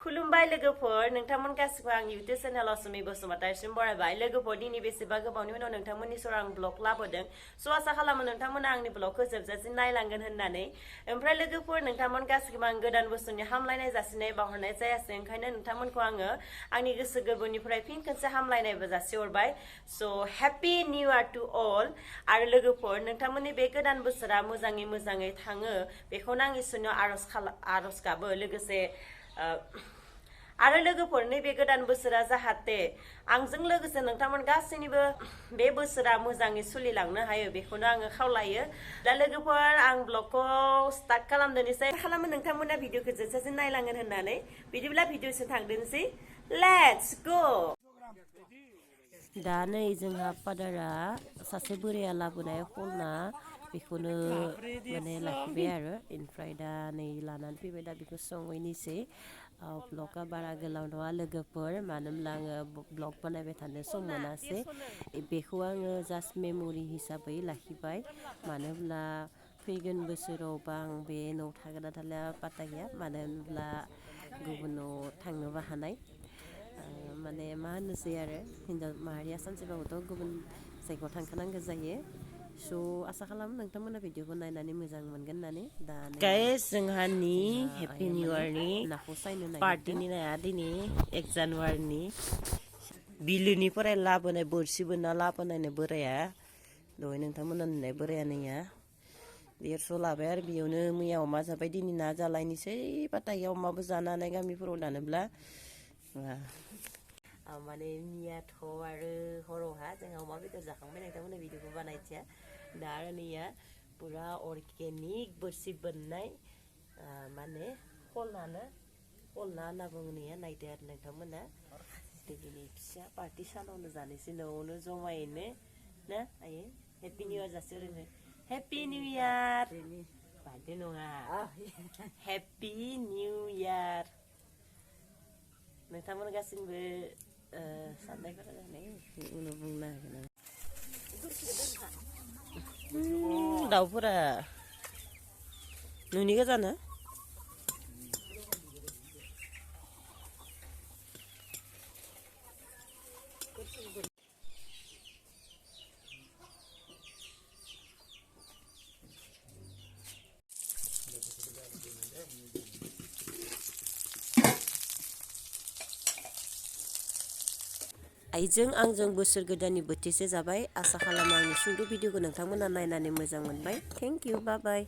खुलुमबाय लोगोफोर नोंथांमोन गासिबो आं इउटिउब चेनेलाव सुमि बसुमतारिसिम बरायबाय लोगोफोर दिनै बेसेबा गोबावनि उनाव नोंथांमोननि सेराव आं ब्लग लाबोदों स' आसा खालामो नोंथांमोना आंनि ब्लगखौ जोबजासिम नायलांगोन होननानै ओमफ्राय लोगोफोर नोंथांमोन गासिबो आं गोदान बोसोरनि हामलायनाय जासिनाय बावहरनाय जायासै ओंखायनो नोंथांमोनखौ आङो आंनि गोसो गोरबोनिफ्राय फिन खनसे हामलायनायबो जासिहरबाय so' happy new year to all आरो लोगोफोर नोंथांमोननि बे गोदान बोसोरा मोजाङै थाङो बेखौनो आं इसोरनाव आरज गाबो लोगोसे आरो लोगोफोर नैबे गोदान बोसोरा जाहाथे आंजों लोगोसे नोंथांमोन गासैनिबो बे बोसोरा मोजाङै सोलिलांनो हायो बेखौनो आङो खावलायो दा लोगोफोर आं ब्लगखौ स्टार्ट खालामदोंनोसै खालामो नोंथांमोना भिडिअखौ जोबजासिम नायलांगोन होननानै बिदिब्ला भिडिअसिम थांदोंसै लेट्स गो दा नै जोंहा फादारा सासे बोराया लाबोनाय खना बेखौनो माने लाखिबाय आरो ओमफ्राय दा नै लानानै फैबाय दा बेखौ संहैनोसै ब्लगा बारा गोलाव नङा लोगोफोर मानो होनब्ला आङो ब्लग बानायबाय थानो सम मोनासै बेखौ आङो जास्ट मेम'रि हिसाबै लाखिबाय मानो होनब्ला फैगोन बोसोरावबा आं बे न'आव थागोन ना थाला पात्ता गैया मानो होनब्ला गुबुनाव थांनोबो हानाय माने मा होननोसै आरो हिन्जाव माहारिया सानसेबाबोथ' गुबुन जायगायाव थांखानांगौ जायो स' आसा खालामो नोंथांमोना भिडिअखौ नायनानै मोजां मोनगोन होननानै दा गाइस जोंहानि हेपि निउ इयारनि पार्टिनि नाया दिनै 1 जानुवारिनि बिलोनिफ्राय लाबोनाय बोरसि बोनना लाबोनायनो बोराया दहाय नोंथांमोना नुनाय बोराया नैया 150 लाबाय आरो बेयावनो मैया अमा जाबाय दिनै ना जालायनोसै पात्ताया अमाबो जानो हानाय गामिफोराव दानोब्ला माने मैयाथ' आरो हरावहा जोंहा अमा बेदर जाखांबाय नोंथांमोना भिडिअखौ बानायथिया दा आरो नैया पुरा अर्गेनिक बोरसि बोननाय माने खलना होनना बुङो नैया नायदो आरो नोंथांमोना दिनै फिसा पार्टि सानावनो जानोसै न'आवनो जमायैनो ना आयै हेपि निउ इयार जासिहरो हेपि निउ इयार बार्थडे नङा हेपि निउ इयार नोंथांमोन गासिबो साननायफोरा जानाय उनाव बुंनो हागोन आं दाउफोरा नुनि गोजानो आइजों आंजों बोसोर गोदाननि बोथिसे जाबाय आसा खालामो आंनि सुंद' भिडिअखौ नोंथांमोना नायनानै मोजां मोनबाय थेंक इउ बाय बाय